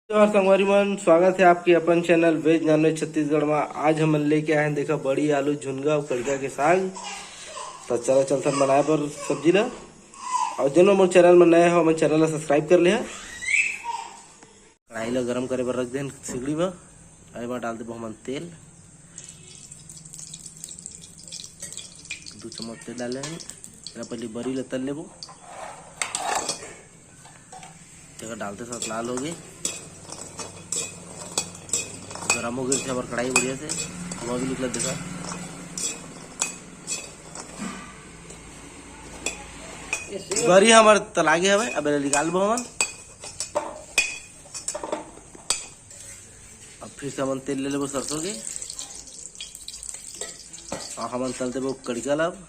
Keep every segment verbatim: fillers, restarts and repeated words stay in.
जोहार संगवारी मन, स्वागत है आपके अपन चैनल वेज नॉनवेज छत्तीसगढ़ में। आज हमन लेके आए हैं, देखा, बड़ी आलू झुनगा और कड़का के साग। तो चला चलथन बनाए बर सब्जी ला। और जेन मोर चैनल में नया हो, हमर चैनल ला सब्सक्राइब कर ले। कढ़ाई ला गरम करे बर रख देन सिगड़ी में। अरे बार डाल देबो हमन तेल, दू चम्मच तेल डाले हन। एला पहले बरी ला तल लेबो। तेकर डालते साथ लाल हो गए, गरम हो गए थे हमार कढ़ाई बढ़िया से, धुआं भी निकला देखा। बरी हमार तलागे हवे, अब एला निकाल बो हमन। अब फिर से हमन तेल ले लेबो सरसों के, और हमन तल देबो कड़का ला। अब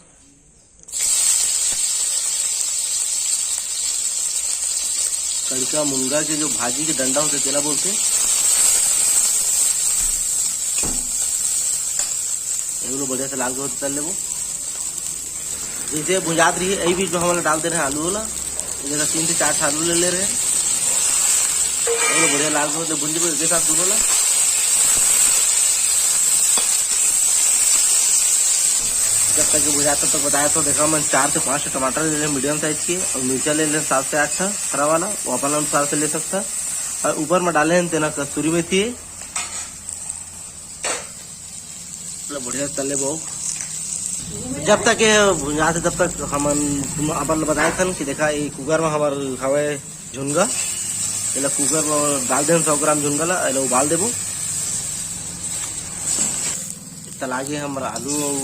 कड़का मुनगा के जो भाजी के डंडा होथे, तेला बोलथे। एगो बढ़िया से लाल के होथे, तल लेबो। जैसे भुंजात रही, यही बीच में हमन डाल दे रहे आलू वाला। जैसा तीन से चार ठो आलू ले ले रहे हैं, एगो बढ़िया लाल के होथे, भुंज लेबो एक साथ दोनों ला। जब तक ये भुजात, तब तक बताया तो देखा, हमन चार से पाँच ठो टमाटर ले लेन मीडियम साइज के, और मिर्चा ले लेन सात से आठ ठो हरा वाला, वो अपन अनुसार से ले सकता। और ऊपर में डाले हैं तेना कस्तूरी मेथी है। मतलब बढ़िया से तल लेबो। जब तक ये भुंजात है, तब तक हमन तुम अपन बताए थन कि देखा, ये कुकर में हमार हवे झुनगा, एला कुकर में डाल देन सौ ग्राम झुनगा ला, एला उबाल देबो। तलागे हमर आलू अउ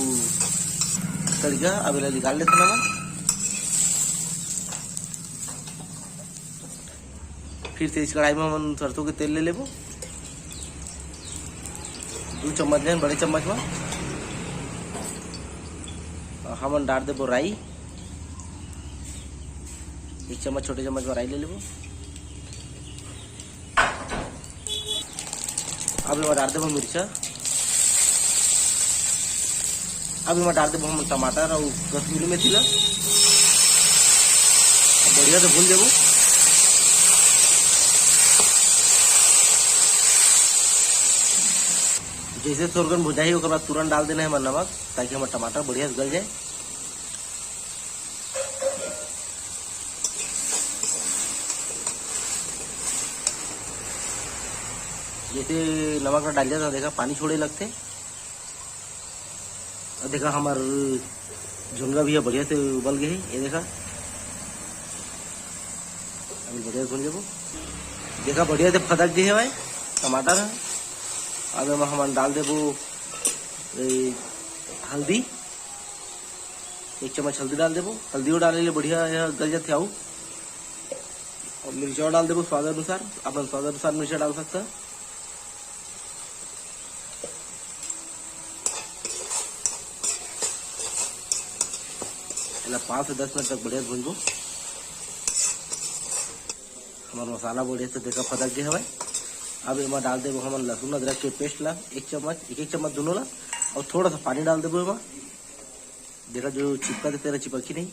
कड़का, अब एला निकाल लेथन हमन। फिर से इस कढ़ाई में हमन सरसों के तेल ले लेबो, दू चम्मच लेन बड़े चम्मच में। और हमन डाल देबो राई, एक चम्मच, छोटे चम्मच में राई ले लेबो। अब एमा डाल देबो मिर्चा। अब एमा डाल देबो हमन टमाटर अउ कसूरी मेथी ला। अब बढ़िया से भून देबो। जैसे सोरगन भुजाही, ओकर बाद तुरंत डाल देना है हमर नमक, ताकि हमर टमाटर बढ़िया से गल जाए। जैसे नमक ला डाल दिया था, देखा पानी छोड़े लगथे। और देखा हमार झुनगा भी है, बढ़िया से उबल गए है। ये देखा, अभी बढ़िया से भून लेबो। देखा बढ़िया से फदक गए है भाई टमाटर है। अब एमा हमन डाल देबो ए, हल्दी, एक चम्मच हल्दी डाल देबो। हल्दी डाले ले बढ़िया यह गल जाथे। आऊ और मिर्चा डाल देबो स्वाद अनुसार, अपन स्वाद अनुसार मिर्चा डाल सकता। एला पाँच से दस मिनट तक बढ़िया भूनबो। हमार मसाला बढ़िया से देखा फदक गए हवय। अब एमा डाल देबो हमन लहसुन अदरक के पेस्ट ला, एक चम्मच, एक एक चम्मच दोनों ला, और थोड़ा सा पानी डाल देबो एमा। देखा जो चिपका देते रहे, चिपकी नहीं।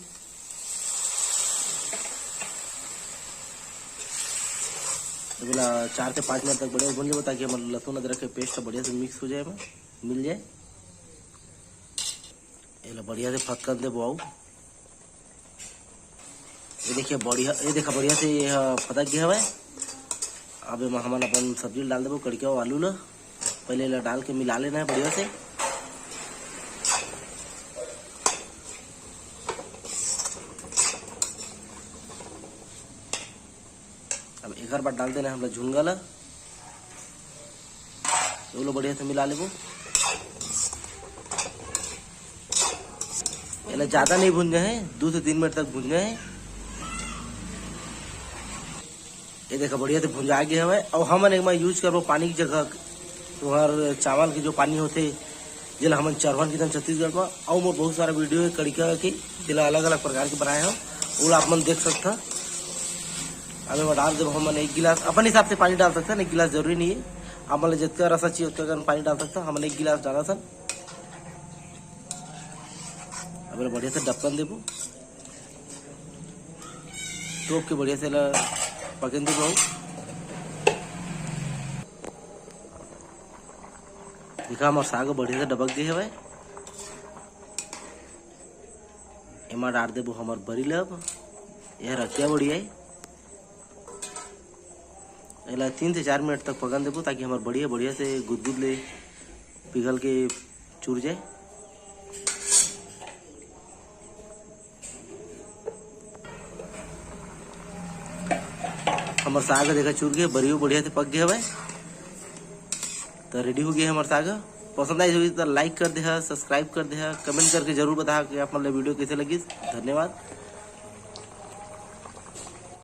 एला चार से पाँच मिनट तक बढ़िया भून लेबो, ताकि हमर लहसुन अदरक के पेस्ट बढ़िया से मिक्स हो जाए, एमा मिल जाए। एला बढ़िया से फटकन देबो। आऊ ये देखिए बढ़िया, ये देखा बढ़िया से ये ह फटक गया हवय। अब एमा हमन अपन सब्जी ल डाल देबो, कड़किया अउ आलू ल। पहले एला डाल के मिला लेना है बढ़िया से। अब एकर बाद डाल देना है हमला झुनगा ला। ओलो बढ़िया से मिला लेबो। एला ज्यादा नहीं भूंजना है, दो से तीन मिनट तक भूंजना है। ये देखा बढ़िया से भुंजा गया हवय। और हमन एक बार यूज करबो पानी की जगह, तुहर चावल के जो पानी होथे, जेला हमन चरवन किथन छत्तीसगढ़ म, अउ मोर बहुत सारा वीडियो हे कड़िका के, जेला अलग-अलग प्रकार के बनाए हव, ओला आप मन देख सकथा। अब एमा डाल देबो हमन एक गिलास, अपन हिसाब से पानी डाल सकथन, एक गिलास जरूरी नहीं है। आप मन ल जतका रसा चाहिए, ओतका कन पानी डाल सकथन। हमन एक गिलास डालथन। अब एला बढ़िया से ढक्कन देबो। तोप के बढ़िया से एला पकन दे भाऊ। देखा, हमर साग बढ़िया से डबक गे हवय। एमा डार देबो हमर बरी ल अब। ये रखिया बढ़िया है। एला तीन से चार मिनट तक पकन देबो, ताकि हमर बढ़िया, बढ़िया से गुदगुद ले पिघल के चूर जाए। हमर साग देखा चूर गे, बरियो बढ़िया से पक गे हवय। तो रेडी हो गे हमर साग। पसंद आइस होही तो लाइक कर देहा, सब्सक्राइब कर देहा, कमेंट करके जरूर बताहा कि आप मन ला वीडियो कैसे लगिस। धन्यवाद।